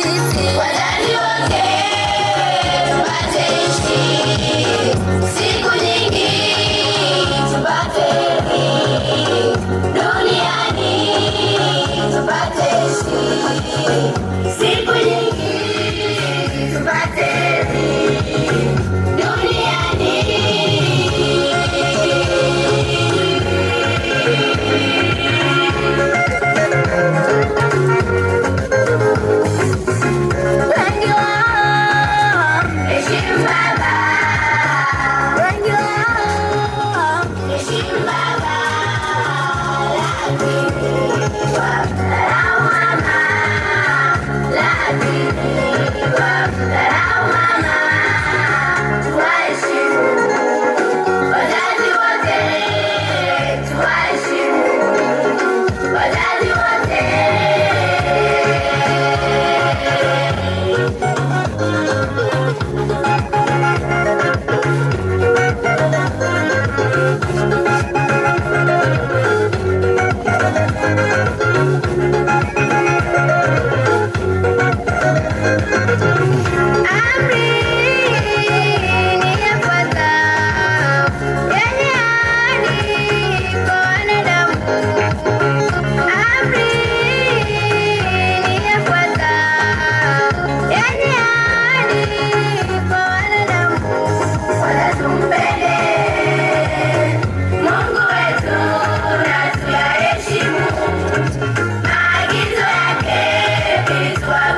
Sisi Wazazi wote tupate ishi siku nyingi, tupate heri duniani, tupate ishi siku nyingi, tupate heri duniani. Wengi wao, Heshimu baba, wengi wao, heshimu baba, lakini wamdharau mama, lakini wamdharau mama. Tuwaheshimu wazazi wote, tuwaheshimu wazazi wote. Amri ni ya kwanza yenye ahadi kwa wanadamu. Amri ni ya kwanza yenye ahadi kwa wanadamu. Wala tumpende Mungu wetu na tuyaheshimu maagizo yake, ili tuwapende.